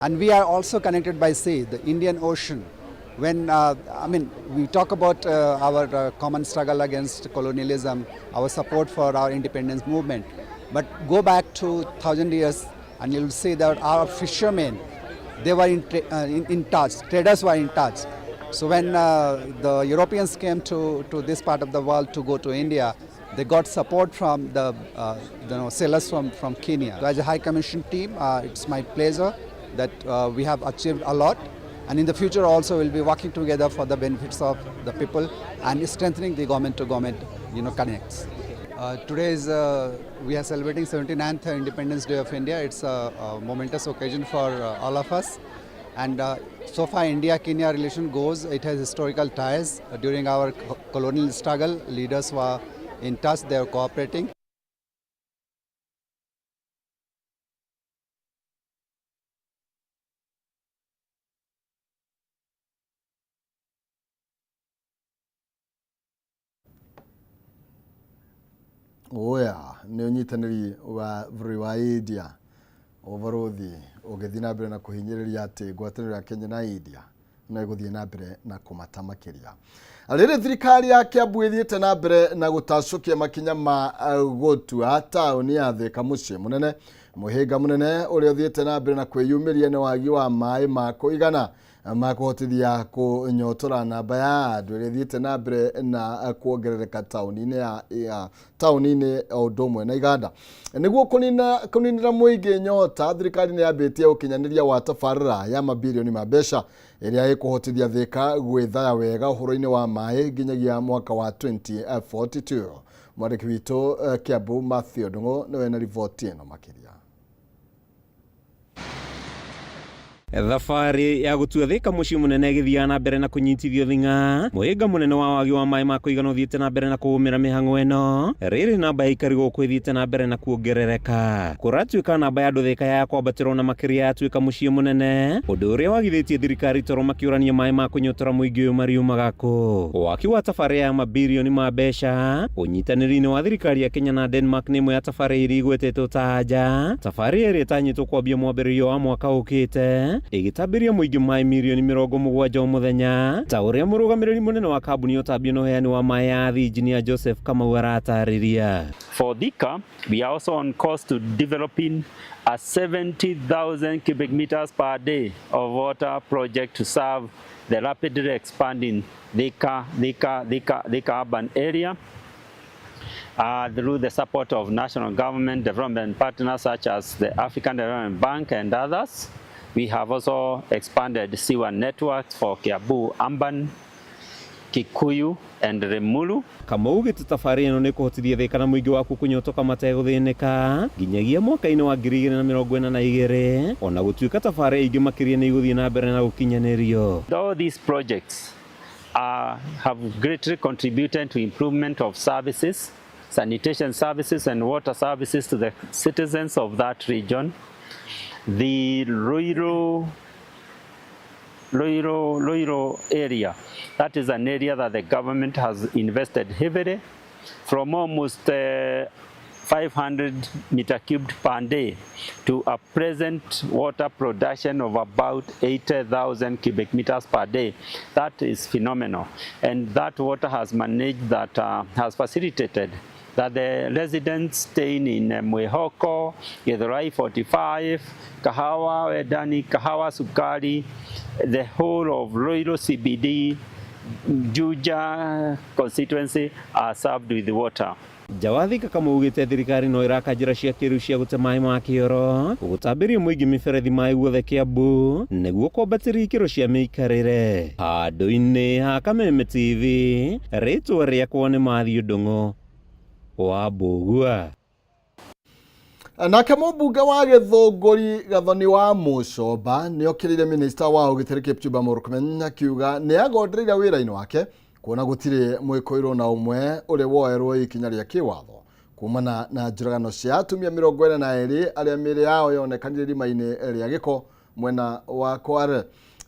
And we are also connected by sea, the Indian Ocean. When, I mean, we talk about our common struggle against colonialism, our support for our independence movement. But go back to 1,000 years and you'll see that our fishermen, they were in touch, traders were in touch. So when the Europeans came to this part of the world to go to India, they got support from the sailors from Kenya. So as a High Commission team, it's my pleasure that we have achieved a lot. And in the future also we'll be working together for the benefits of the people and strengthening the government-to-government connects. Today is, we are celebrating 79th Independence Day of India. It's a momentous occasion for all of us. And so far India-Kenya relation goes, it has historical ties. During our colonial struggle, leaders were in touch, they were cooperating. Oya nĩ ũnyitanĩri wa bũrũri wa India, ũbarũthi ũgĩthiĩ na mbere na kũhinyĩrĩria atĩ ngwatanĩro ya Kenya na India no ĩgũthiĩ na mbere na kũmata makĩria. Rĩrĩ thirikari ya Kiambu ĩthiĩte na mbere na gũtacũkia makinya ma gũtua taũni ya Thika mũciĩ mũnene, mũhĩnga mũnene ũrĩa ũthiĩte na mbere na kwĩyumĩria nĩ wagi wa maĩ ma kũigana ma kũhotithia kũnyotora namba ya andũ ĩrĩa ĩthiĩte na mbere na kuongerereka taũni-inĩ ya taũni-inĩ o ũndũ ũmwe na iganda. Nĩguo kũninĩra mũingĩ nyota, thirikari nĩ yambĩtie ũkinyanĩria wa tabarĩra ya mabirioni ma mbeca ĩrĩa ĩkũhotithia Thika gwĩthaya wega ũhoro-inĩ wa maĩ nginyagia mwaka wa 2042. Mwandĩki witũ Kiambu Mathew Ndung'u nĩwe na riboti ĩno makĩria. Thabarĩ ya gũtua Thika mũciĩ mũnene ĩgĩthiaga na mbere na kũnyitithio thing'a. Mũhĩnga mũnene wa wagi wa maĩ ma kũigana ũthiĩte na mbere na kũũmĩra mĩhang'o ĩno. Rĩrĩ namba ya aikari gũkũ ĩthiĩte na mbere na kuongerereka. Kũratuĩka namba ya andũ Thika ya kwambatĩrwo na makĩria yatuĩka mũciĩ mũnene, ũndũ ũrĩa wagithĩtie thirikari toro makĩũrania maĩ ma kũnyotora mũingĩ ũyũ mariumaga kũ. Waki wa tabarĩ ya mabirioni ma mbeca ũnyitanĩri-inĩ wa thirikari ya Kenya na Denmark nĩ ĩmwe ya tabarĩ iria igwetetwo ta anja. Tabarĩ ĩrĩa ĩtanyĩtwo kwambia mwambĩrĩrio wa mwaka ũkĩte ĩgĩtambĩria mũingĩ maĩ mirioni 70 o mũthenya, ta ũrĩa mũrũgamĩrĩri mũnene wa kambuni ya ũtambia na ũheani wa maĩ ya Athi Engineer Joseph Kamau aratarĩria. For Thika, we are also on course to developing a 70,000 cubic meters per day of water project to serve the rapidly expanding Thika, Thika, Thika, Thika urban area. Through the support of national government development partners such as the African Development Bank and others. We have also expanded sewer networks for Kiambu, Urban, Kikuyu and Limuru. Kamau gĩte tabarĩ ĩno nĩ kũhotithia Thika na mũingĩ waku kũnyotoka mategũthĩnĩka nginyagia mwaka-inĩ wa 2042, ona gũtuĩka tabarĩ ingĩ makĩria nĩ igũthiĩ na mbere na gũkinyanĩrio. All these projects have greatly contributed to improvement of services, sanitation services and water services to the citizens of that region. The Ruiru area, that is an area that the government has invested heavily, from almost 500 meter cubed per day to a present water production of about 80,000 cubic meters per day. That is phenomenal. And that water has managed that, has facilitated that the residents staying in Mwihoko, Githurai 45, Kahawa Wendani, Kahawa Sukari, the whole of Ruiru CBD, Juja constituency are served with water. Nja wa Thika Kamau augĩte thirikari no ĩraka njĩra cia kĩrĩu cia gũte maĩ ma kĩoro, gũtambĩria mũingĩ mĩberethi maĩ guothe Kiambu nĩguo kwambatĩria ikĩro cia mĩikarĩre. Handũ-inĩ ha Kameme TV, rĩtwa rĩakwa nĩ Matthew Ndung'u wa Mbũgua. Nake mũmbunge wa Gĩthũngũri Gathoni wa Mũcomba nĩ okĩrĩire minista wa ũgitĩri Kipchumba Murkomen akiuga nĩ agondereire wĩra-inĩ wake kuona gũtirĩ mwĩkũĩrwo na ũmwe ũrĩa woerwo ikinya rĩa kĩwatho kumana na njũragano cia atumia 42 arĩa mĩĩrĩ yao yonekanire irima-inĩ rĩa gĩko mwena wa Kware.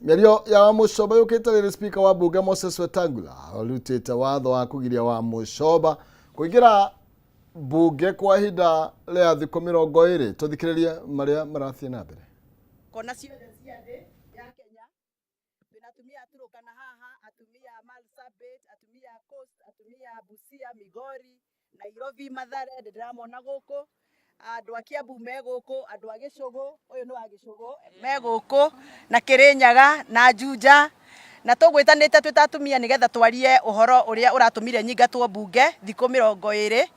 Mĩario ya Wamuchomba yũkĩte rĩrĩ spika wa bunge Moses Wetangula arutĩte watho wa kũgiria Wamuchomba kũingĩra bunge kwa ihinda rĩa thikũ 20. Tũthikĩrĩrie marĩa marathiĩ na mbere. Kona ciothe. Judiciary ya Kenya. Twina atumia a Turukana haha, atumia a Marsabit, atumia a Coast, atumia a Busia, Migori, Nairobi, Mathare, ndĩramona gũkũ. Andũ a Kiambu me gũkũ, andũ a Gĩcũgũ, ũyũ nĩ wa Gĩcũgũ, me gũkũ, na Kĩrĩnyaga, na Juja, na tũgwĩtanĩte twĩ ta atumia nĩgetha twarie ũhoro ũrĩa ũratũmire nyingatwo mbunge thikũ 20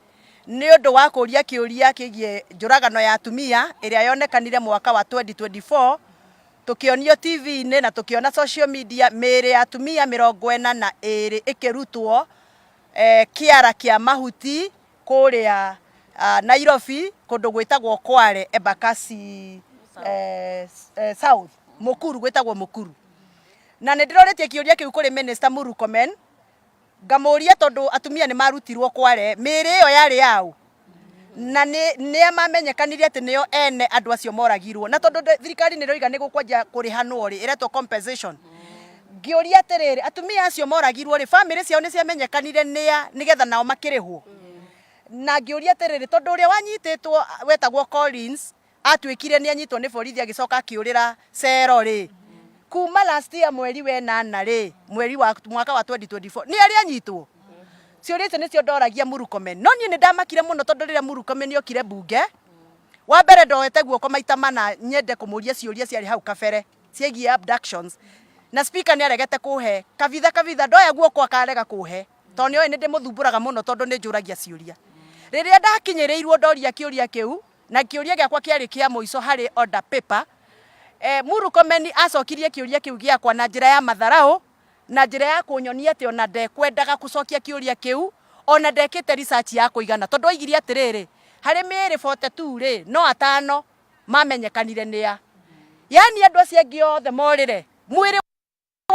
nĩ ũndũ wa kũria kĩũria kĩgiĩ njũragano ya atumia ĩrĩa yonekanire mwaka wa 2024, tukionio TV-inĩ na tukiona social media mĩĩrĩ ya atumia 42 ĩkĩrutwo kĩara kĩa mahuti kũrĩa Nairobi, kũndũ gwĩtagwo Kware, Embakasi South, Mukuru, gwĩtagwo Mukuru. Na nĩ ndĩrorĩtie kĩũria kĩu kũrĩ Minister Murkomen, ngamũria tondũ atumia nĩ marutirwo Kware, mĩĩrĩ ĩyo yarĩ yaũ? Na nĩ mamenyekanire atĩ nĩo ene andũ acio moragirwo, na tondũ thirikari nĩ ĩroiga nĩ gũkwanjia kũrĩhanwo rĩ, ĩretwo compensation. Ngĩũria atĩrĩrĩ, atumia acio moragirwo rĩ, bamĩrĩ ciao nĩ ciamenyekanire nĩa nĩgetha nao makĩrĩhwo? Na ngĩũria atĩrĩrĩ, tondũ ũrĩa wanyitĩtwo wetagwo Collins atuĩkire nĩ anyitwo nĩ borithi agĩcoka akĩũrĩra cero rĩ, kuma last year mweri wa ĩnana rĩ, mweri wa mwaka wa 2024 nĩ arĩ anyitwo? Ciũria icio nĩcio ndoragia Murkomen. No niĩ nĩ ndamakire mũno tondũ rĩrĩa Murkomen okire mbunge, wa mbere ndoete guoko maita mana nyende kũmũria ciũria ciarĩ hau kabere ciĩgiĩ abductions, na speaker nĩ aregete kũhe kabitha kabitha, ndoya guoko akarega kũhe tondũ nĩoĩ nĩ ndĩmũthumbũraga mũno tondũ nĩ njũragia ciũria. Rĩrĩa ndakinyĩrĩirwo ndoria kĩũria kĩu, na kĩũria gĩakwa kĩarĩ kĩa mũico harĩ order paper, Murkomen acokirie kĩũria kĩu gĩakwa na njĩra ya matharau, na njĩra ya kũnyonia atĩ ona ndekwendaga gũcokia kĩũria kĩu, ona ndekĩte research ya kũigana, tondũ oigire atĩrĩrĩ, harĩ mĩĩrĩ 42 rĩ, no atano mamenyekanire nĩa. Yani andũ acio angĩ othe morĩre, mwĩrĩ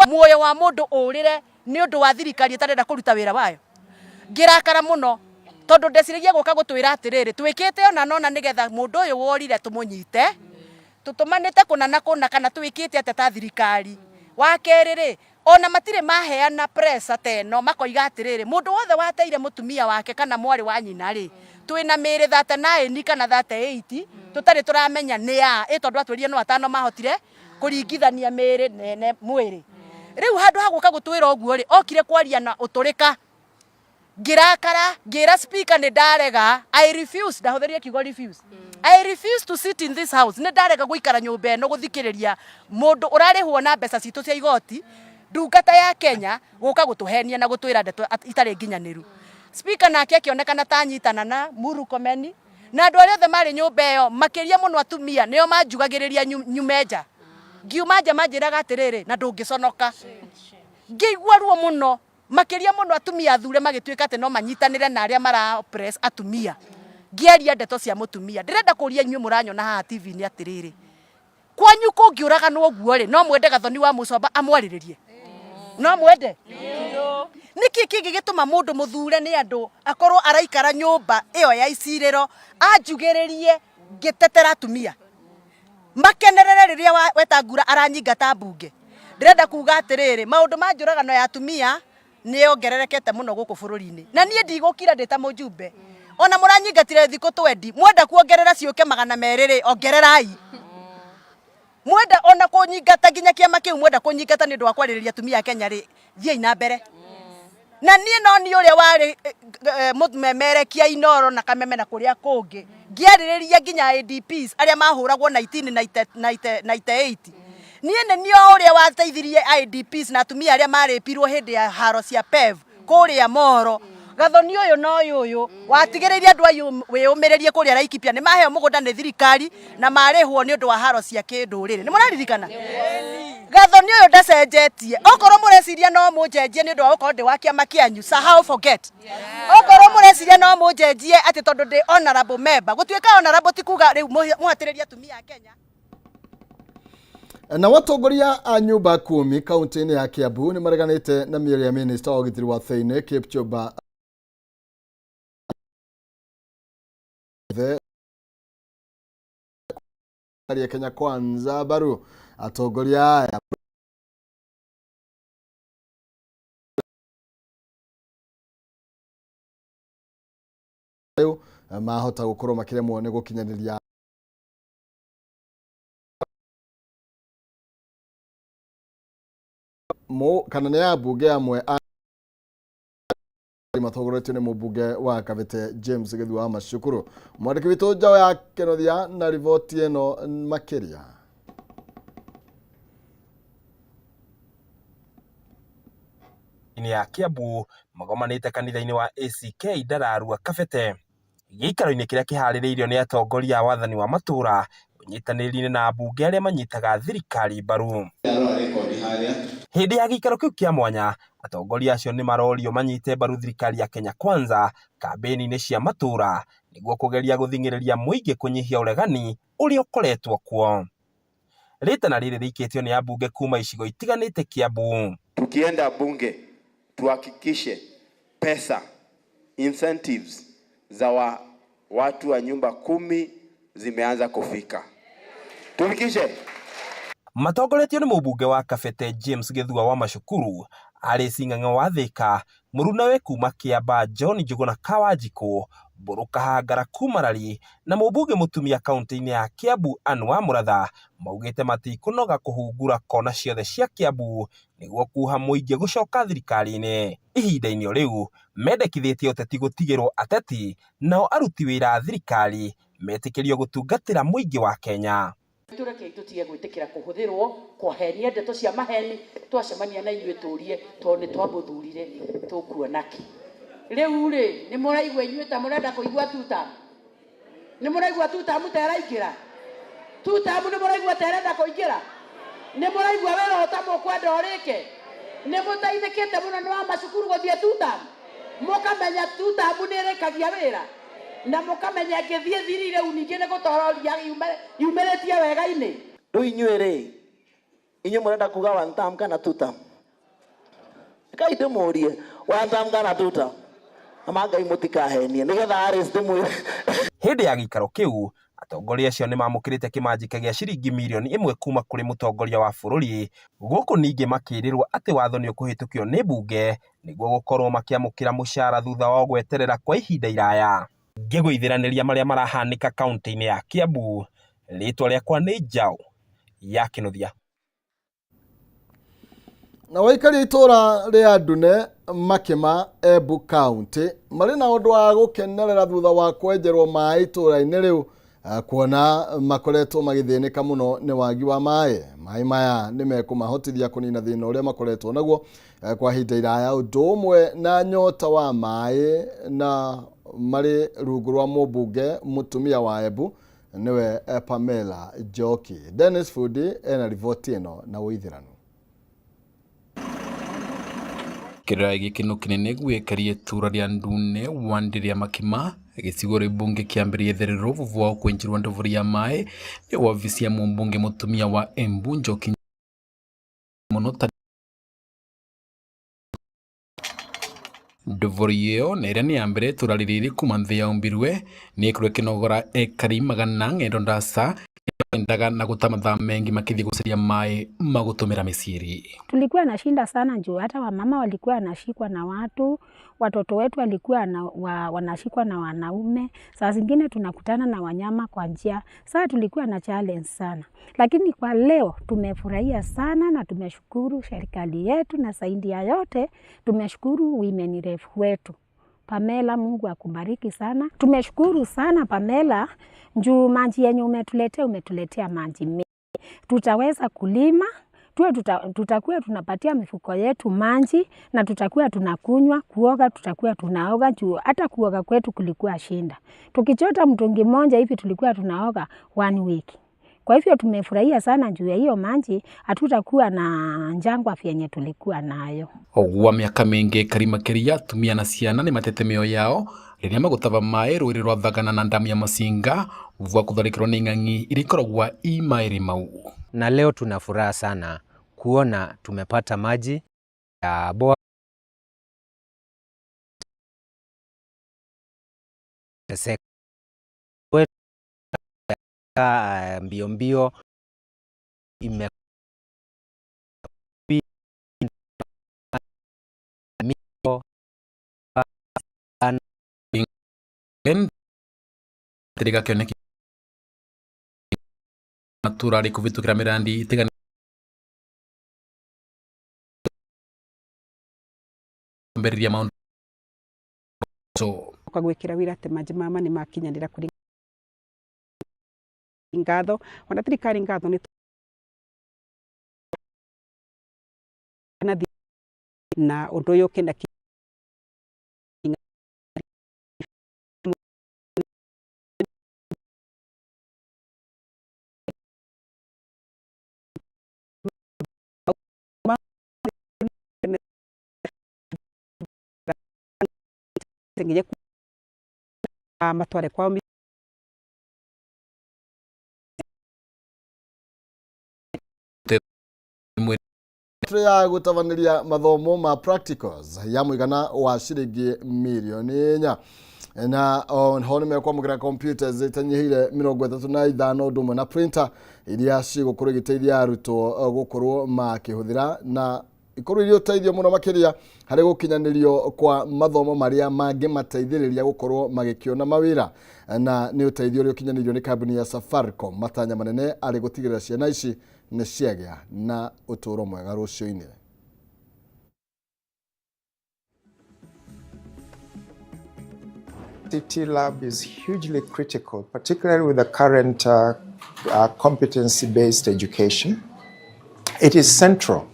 muoyo wa mũndũ ũrĩre nĩ ũndũ wa thirikari ĩtarenda kũruta wĩra wayo. Ngĩrakara mũno tondũ ndeciragia gũka gũtwĩra atĩrĩrĩ, twĩkĩte ona nona nĩgetha mũndũ ũyũ worire tũmũnyite, tũtũmanĩte kũna na kũna, kana twĩkĩte atĩa ta thirikari. Wa kerĩ rĩ, ona matirĩ maheana pressure ta ĩno, makoiga atĩrĩrĩ, mũndũ wothe wateire mũtumia wake kana mwarĩ wa nyina rĩ, twĩna mĩĩrĩ 39 kana 38 tũtarĩ tũramenya nĩ a ĩ, tondũ atwĩrire no atano mahotire kũringithania mĩĩrĩ nene mwĩrĩ. Rĩu handũ ha gũka gũtwĩra ũguo rĩ, okire kwaria na ũtũrĩka. Ngĩrakara, ngĩra speaker nĩ ndarega, I refuse, ndahũthĩrire kiugo refuse. I refuse to sit in this house. Nĩ ndarega gũikara nyũmba ĩno gũthikĩrĩria mũndũ ũrarĩhwo na mbeca citũ cia igoti, ndungata ya Kenya, gũka gũtũhenia na gũtwĩra ndeto itarĩ nginyanĩru. Speaker nake akĩonekana ta anyitana na Murkomen, na andũ arĩa othe marĩ nyũmba ĩyo, makĩria mũno atumia, nĩo manjugagĩrĩria nyume nja. Ngiuma nja manjĩraga atĩrĩrĩ, na ndũngĩconoka. Ngĩigua ruo mũno, makĩria mũno atumia athure magĩtuĩka atĩ no manyitanĩre na arĩa mara oppress atumia. Ngĩaria ndeto cia mũtumia. Ndĩrenda kũria inyuĩ mũranyona haha TV-inĩ atĩrĩrĩ, kwanyu kũngĩũraganwo ũguo rĩ, no mwende Gathoni wa Mũcomba amwarĩrĩrie? No mwende? Nĩkĩ kĩngĩgĩtũma mũndũ mũthure nĩ andũ akorwo araikara nyũmba ĩyo ya icirĩro anjugĩrĩrie ngĩtetera atumia, makenerere rĩrĩa Wetangula aranyingata mbunge? Ndĩrenda kuga atĩrĩrĩ, maũndũ ma njũragano ya atumia nĩ yongererekete mũno gũkũ bũrũri-inĩ, na niĩ ndigũkira ndĩ ta mũjumbe. Ona mũranyingatire thikũ 20, mwenda kuongerera ciũke 200 rĩ, ongererai. Mwenda ona kũnyingata nginya kĩama kĩu, mwenda kũnyingata nĩ ũndũ wa kwarĩrĩria atumia a Kenya rĩ, thiĩi na mbere. Na niĩ no niĩ ũrĩa warĩ mũmemerekia Inoro na Kameme na kũrĩa kũngĩ, ngĩarĩrĩria nginya IDPs arĩa mahũragwo 1998. Niĩ nĩ niĩ o ũrĩa wateithirie IDPs na atumia arĩa marĩpirwo hĩndĩ ya haro cia PEV kũrĩa Moro. Gathoni ũyũ na ũyũ ũyũ watigĩrĩire andũ ayũ wĩyũmĩrĩrie kũrĩa Laikipia nĩ maheo mũgũnda nĩ thirikari na marĩhwo nĩ ũndũ wa haro cia kĩndũrĩrĩ. Nĩ mũraririkana? Gathoni ũyũ ndacenjetie. Okorwo mũreciria no mũnjenjie nĩ ũndũ wa gũkorwo ndĩ wa kĩama kĩanyu, sahau, forget. Okorwo mũreciria no mũnjenjie atĩ tondũ ndĩ honorable member, gũtuĩka honorable ti kuga rĩu mũhatĩrĩrie atumia a Kenya. Na watongoria a nyũmba kumi kaunti-inĩ ya Kiambu nĩ mareganĩte na mĩario ya minista wa ũgitĩri wa thĩinĩ Kipchumba ya Kenya Kwanza baru. Atongoria aya mahota gũkorwo makĩremwo nĩ gũkinyanĩria. kana nĩ ambunge amwe a matongoretio nĩ mũmbunge wa Kabete James Gĩthua wa Macukuru. Mwandĩki witũ Njaũ ya Kenothia na riboti ĩno makĩria. Ya Kiambu magomanĩte kanitha-inĩ wa ACK Ndararua Kabete gĩikaro-inĩ kĩrĩa kĩharĩrĩirio nĩ atongoria a wathani wa matũũra ũnyitanĩri-inĩ na ambunge arĩa manyitaga thirikari mbaru. Hĩndĩ ya gĩikaro kĩu kĩa mwanya, atongoria acio nĩ marorio manyite mbaru thirikari ya Kenya Kwanza kambĩni-inĩ cia matũũra nĩguo kũgeria gũthing'ĩrĩria mũingĩ kũnyihia ũregani ũrĩa ũkoretwo kuo. Rĩtana rĩrĩ rĩikĩtio nĩ ambunge kuma icigo itiganĩte Kiambu. Tukienda bunge tuhakikishe pesa incentives za watu wa nyumba 10 zimeanza kufika. Tufikishe. Matongoretio nĩ mũmbunge wa Kabete James Gĩthua wa Macukuru, Alice Ng'ang'a wa Thika, mũrunawe kuma Kiambaa John Njuguna Kawanjikũ, Mbũrũ Kahangara kuma Rari na mũmbunge mũtumia kaunti-inĩ ya Kiambu Anne wa Mũratha maugĩte matikũnoga kũhungura kona ciothe cia Kiambu nĩguo kuha mũingĩ gũcoka thirikari-inĩ. Ihinda-inĩ o rĩu mendekithĩtie ũteti gũtigĩrwo ateti nao aruti wĩra a thirikari metĩkĩrio gũtungatĩra mũingĩ wa Kenya. Turekei tutige gwitikira kuhuthirwo kuhenia ndeto cia maheni twacemania na inyuĩ tũrie tondũ nĩ twamũthurire tũkuona kĩ. Rĩu rĩ nĩ mũraigua inyuĩ ta mũrenda kũigua tutam, nĩ mũraigua tutam ta ĩraingĩra, tutam nĩ mũraigua ta ĩrenda kũingĩra, nĩ mũraigua wĩra ũta mũkwenda ũrĩke, nĩ mũteithĩkĩte mũno nĩ wa macukuru gũthiĩ tutam, mũkamenya tutam nĩ ĩrĩkagia wĩra na mũkamenya ngĩthiĩ thiri rĩu ningĩ nĩ gũtororia yumĩrĩtie wega-inĩ. Rĩu inyuĩ rĩ, inyuĩ mũrenda kuga one term kana two term? Kai ndĩmũrie one term kana two term? Ama Ngai mũtikahenie nĩgetha Alice ndĩmwĩre. Hĩndĩ ya gĩikaro kĩu atongoria acio nĩ mamũkĩrĩte kĩmanjĩka gĩa ciringi mirioni 1 kuma kũrĩ mũtongoria wa bũrũri gũkũ ningĩ makĩrĩrwo atĩ watho nĩ ũkũhĩtũkio nĩ mbunge nĩguo gũkorwo makĩamũkĩra mũcara thutha wa gweterera kwa ihinda iraya. Ngĩgũithĩranĩria marĩa marahanĩka kaunti-inĩ ya Kiambu, rĩtwa rĩakwa nĩ Njaũ ya Kĩnuthia. Na waikari itũra rĩa Ndune Makĩma Embu County marĩ na ũndũ wa gũkenerera thutha wa kwenjerwo maĩ itũra-inĩ rĩu, kuona makoretwo magĩthĩnĩka mũno nĩ wagi wa maĩ. Maĩ maya nĩ mekũmahotithia kũnina thĩna ũrĩa makoretwo naguo kwa ihinda iraya, ũndũ ũmwe na nyota wa maĩ, na marĩ rungu rwa mũmbunge mũtumia wa Embu nĩwe Pamela Njoki. Dennis Fundi ena riboti ĩno na ũithĩrano. Kĩrĩra gĩkeno kĩnene gwĩkaria itũra rĩa Ndune wandi rĩa Makima gĩcigo rĩa mbunge kĩambĩrĩria therero vuvu wa kwenjerwo ndobori ya maĩ nĩ wabici ya mũmbunge mũtumia wa Embu Njoki mũno ta ndobori ĩyo na ĩrĩa nĩ ya mbere itũra rĩrĩ kuma nthĩ ya ũmbirwe nĩ ĩkorwo ĩkĩnogora ekari magana ng'endo ndasa endaga na gũta mathaa mengi makĩthiĩ gũcaria maĩ ma gũtũmĩra mĩciĩ. Tulikuwa na shinda sana juu hata wamama walikuwa wanashikwa na watu, watoto wetu walikuwa wanashikwa na wanaume. Saa zingine tunakutana na wanyama kwa njia. Saa tulikuwa na challenge sana. Lakini kwa leo tumefurahia sana na tumeshukuru serikali yetu na zaidi ya yote tumeshukuru women rep wetu. Pamela, Mungu akubariki sana. Tumeshukuru sana Pamela juu maji yenye umetuletea, umetuletea maji mengi. Tutaweza kulima, tutakuwa tunapatia mifuko yetu maji na tutakuwa tunakunywa, kuoga tutakuwa tunaoga juu hata kuoga kwetu kulikuwa shinda. Tukichota mtungi mmoja hivi tulikuwa tunaoga 1 week. Kwa hivyo tumefurahia sana juu ya hiyo maji, hatutakuwa na njangwa vyenye tulikuwa nayo. Ogwa miaka mingi karima keria atumia na ciana ni matete mĩoyo yao rĩrĩa magũtaba maĩ rũĩ rwa Thagana na ndamu ya Masinga gwa kutharĩkĩrwo nĩ ng'ang'i iria ikoragwo i maĩrĩ mau. Na leo tuna furaha sana kuona tumepata maji ya boa mbio mbio ime Tirika kĩoneki matura rĩ kũhĩtũkĩra mĩrandi itiganĩte. Kwambĩrĩria maũndũ so Gwikira wira ati maji mama ni makinyanira kuri ngatho ona thirikari ngatho ni na undu uyu kina nginya matware kwao. Ya gũtabaniria mathomo ma practicals ya mũigana wa ciringi mirioni 4 na ho nĩ mekwamũkĩra computers itanyihĩire 35 ũndũ ũmwe na printer iria cigũkorwo igĩteithia arutwo gũkorwo makĩhũthĩra na ikorwo irĩ ũteithio mũno makĩria harĩ gũkinyanĩrio kwa mathomo marĩa mangĩmateithĩrĩria gũkorwo magĩkĩona mawĩra na nĩ ũteithio ũrĩa ũkinyanĩirio nĩ kambuni ya Safaricom matanya manene arĩ gũtigĩrĩra ciana ici nĩ ciagĩa na ũtũũro mwega rũciũ-inĩ. ICT lab is hugely critical, particularly with the current competency-based education. It is central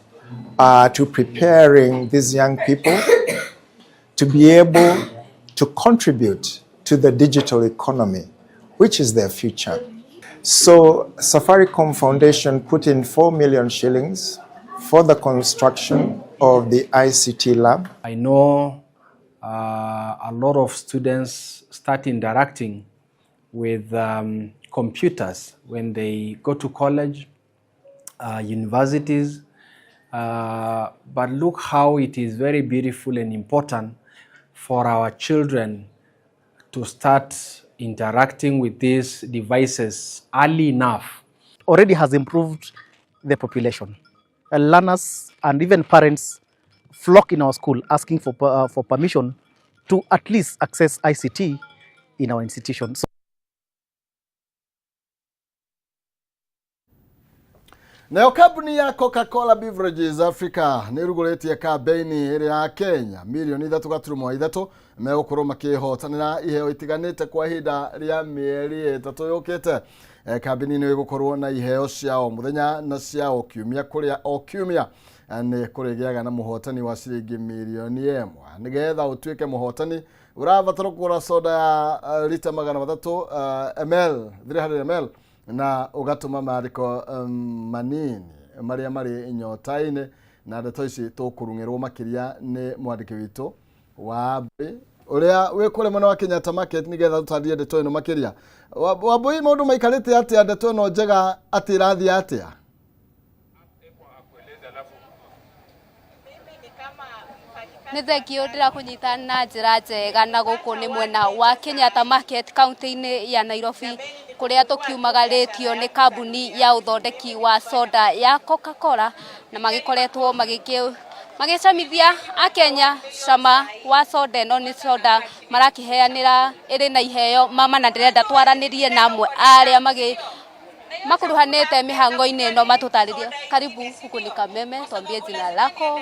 to preparing these young people to be able to contribute to the digital economy, which is their future. So Safaricom Foundation put in 4 million shillings for the construction of the ICT lab. I know a lot of students start interacting with computers when they go to college, universities, but look how it is very beautiful and important for our children to start interacting with these devices early enough. Already has improved the population. Learners and even parents flock in our school asking for permission to at least access ICT in our institution. So Nayo kambuni ya Coca-Cola Beverages Africa nĩ ĩrugũrĩtie kambĩini ĩrĩa ya Kenya mirioni 3.3 megũkorwo makĩhotanĩra iheo itiganĩte kwa ihinda rĩa mĩeri 3 yũkĩte. Kambĩini ĩno ĩgũkorwo na iheo cia o mũthenya na cia o kiumia kũrĩa o kiumia nĩ kũrĩgĩaga na mũhotani wa ciringi mirioni 1. Nĩgetha ũtuĩke mũhotani ũrabatara kũgũra soda ya lita 300 ml 300 ml na ugatuma mariko manini maria mari nyota-inĩ na ndeto ici tũkũrung'ĩrwo makĩria nĩ mwandĩki witũ wa Wambui ũrĩa wĩ kũrĩa mwena wa Kenyatta Market nĩgetha tũtarĩrie ndeto ĩno makĩria. Wambui, maũndũ maikarĩte atĩa? Ndeto ĩno njega atĩ ĩrathiĩ atĩa? Nĩ thengio ndĩrakũnyita na njĩra njega na gũkũ nĩ mwena wa Kenyatta Market kaunti-inĩ ya Nairobi kũrĩa tũkiumagarĩtio nĩ kambuni ya ũthondeki wa soda ya Coca-Cola na magĩkoretwo magĩcamithia akenya cama wa soda ĩno. Nĩ soda marakĩheanĩra ĩrĩ na iheo mama, na ndĩrenda twaranĩrie na amwe arĩa makuruhanĩte mihango-inĩ ĩno matũtarĩrie. Karibu huku ni Kameme, tuambie jina lako,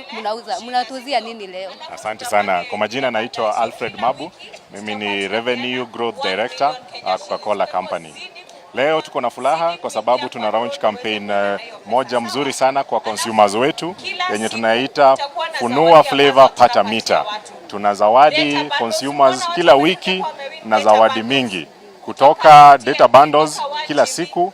mnatuuzia nini leo? Asante sana. Kwa majina naitwa Alfred Mabu, mimi ni Revenue Growth Director Coca-Cola Company. Leo tuko na furaha kwa sababu tuna launch campaign moja mzuri sana kwa consumers wetu yenye tunaita Funua Flavor Pata Mita. Tuna zawadi consumers kila wiki na zawadi mingi kutoka data bundles kila siku.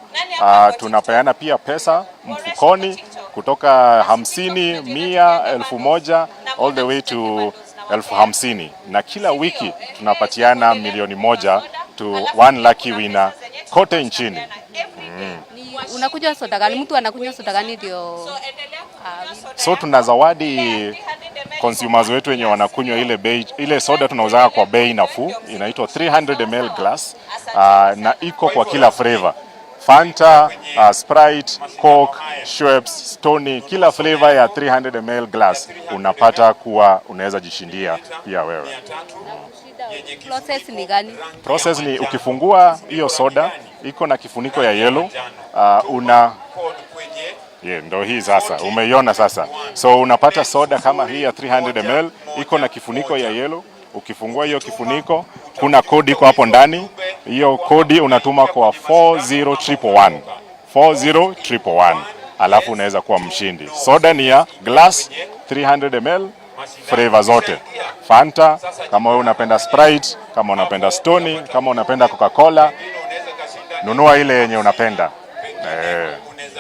Tunapeana pia pesa mfukoni kutoka 50, 100, 1000 all the way to 50,000, na kila wiki tunapatiana milioni 1 to one lucky winner kote nchini. Unakunywa soda gani? Mtu anakunywa soda gani ndio? So tuna zawadi consumers wetu wenye wanakunywa ile bei, ile soda tunauzaka kwa bei nafuu, inaitwa 300 ml glass, na iko kwa kila flavor. Fanta, Sprite, Coke, Schweppes, Stoney, kila flavor ya 300 ml glass unapata kuwa unaweza jishindia pia wewe. Process ni gani? Process ni ukifungua hiyo soda iko na kifuniko ya yellow, ndo hii sasa umeiona sasa. So unapata soda kama hii ya 300 ml Iko na kifuniko ya yellow. Ukifungua hiyo kifuniko, kuna kodi iko hapo ndani. Hiyo kodi unatuma kwa 40111, 40111, alafu unaweza kuwa mshindi. Soda ni ya glass 300 ml, flavor zote, Fanta, kama wewe unapenda Sprite, kama unapenda Stony, kama unapenda Coca-Cola, nunua ile yenye unapenda eh.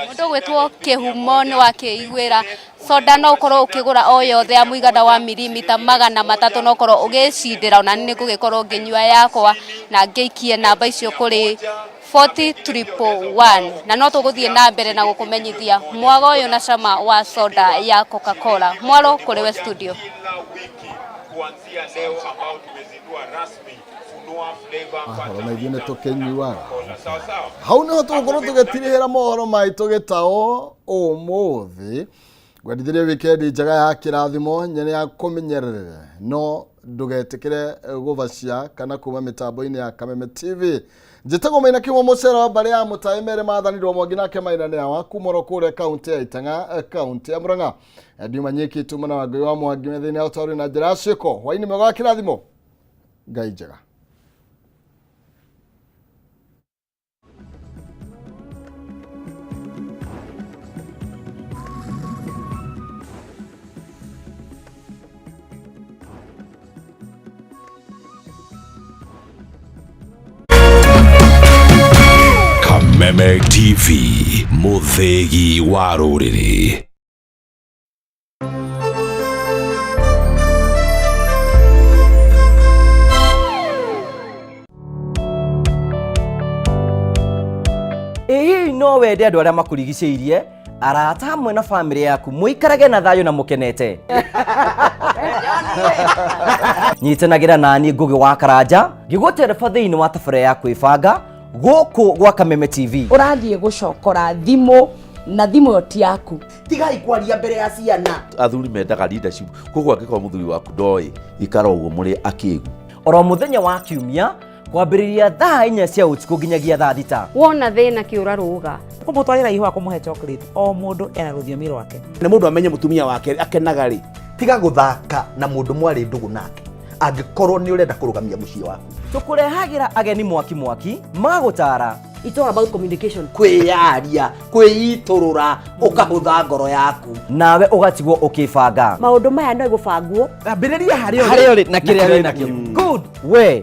Mundu gwitwo Kihumo ni wakiiguira soda no ukorwo ukigura o yothe ya muigana wa mirimita 300 no ukorwo ugicindira ona ni ngugikorwo nginyua yakwa na ngiikie namba icio kuri 40111 na no tuguthie na mbere na gukumenyithia mwaga uyu na cama wa soda ya Coca-Cola. Mwaro kuri we studio. Ahoro na ithuĩ nĩ tũkĩnyuaga hau nĩho tũgũkorwo tũgĩtirihĩra mohoro maitũ gĩtaũ ũmũthĩ. Ngwendithĩrie wikendi njega ya kĩrathimo nyene ya kũmenyerere, no ndũgetĩkĩre gũbacia kana kuma mĩtambo-inĩ ya Kameme TV. Njĩtagwo Maina Kiumo mũcera wa mbarĩ ya mũtaĩ mere mathanirwo mwangi nake Maina nĩ awa kuma oro kũrĩa kaũntĩ ya Itang'a, kaũntĩ ya Murang'a. Ndiuma nyiki tuma na Wangũi wa Mwangi methĩinĩ ya ũtaũri na njĩra ya ciĩko. Hwaĩ-inĩ mwega wa kĩrathimo, Ngai njega. Kameme TV, mũthĩgi wa rũrĩrĩ. Ĩ hihi no wende andũ arĩa makũrigicĩirie, arata hamwe na bamĩrĩ yaku mũikarage na thayũ na mũkenete? Nyitanagĩra nani Ngũgĩ wa Karanja ngĩgũtereba thĩinĩ wa tabarĩra ya kwĩbanga gũkũ gwa Kameme TV. Ũrathiĩ gũcokora thimũ na thimũ ĩyo ti yaku. Tigai kwaria mbere ya ciana. Athuri mendaga leadership, koguo angĩkorwo mũthuri waku ndoĩ, ikara ũguo mũrĩ akĩgu. Oro mũthenya wa kiumia kwambĩrĩria thaa 4 cia ũtukũ nginyagia thaa 6. Wona thĩna kĩũra rũga. Kũmũtwarĩra ihũa, kũmũhe chocolate, o mũndũ ena rũthiomi rwake. Nĩ mũndũ amenye mũtumia wake akenaga rĩ. Tiga gũthaka na mũndũ mwarĩ ndũgũ nake angĩkorwo nĩ ũrenda kũrũgamia mũciĩ waku. Tũkũrehagĩra ageni mwaki mwaki magũtara. It's all about communication. Kwĩyaria, kwĩitũrũra, ũkahũtha ngoro yaku. Nawe ũgatigwo ũkĩbanga. Maũndũ maya no gũbangwo. Ambĩrĩria harĩa ũrĩ na kĩrĩa wĩ nakĩo. Good we.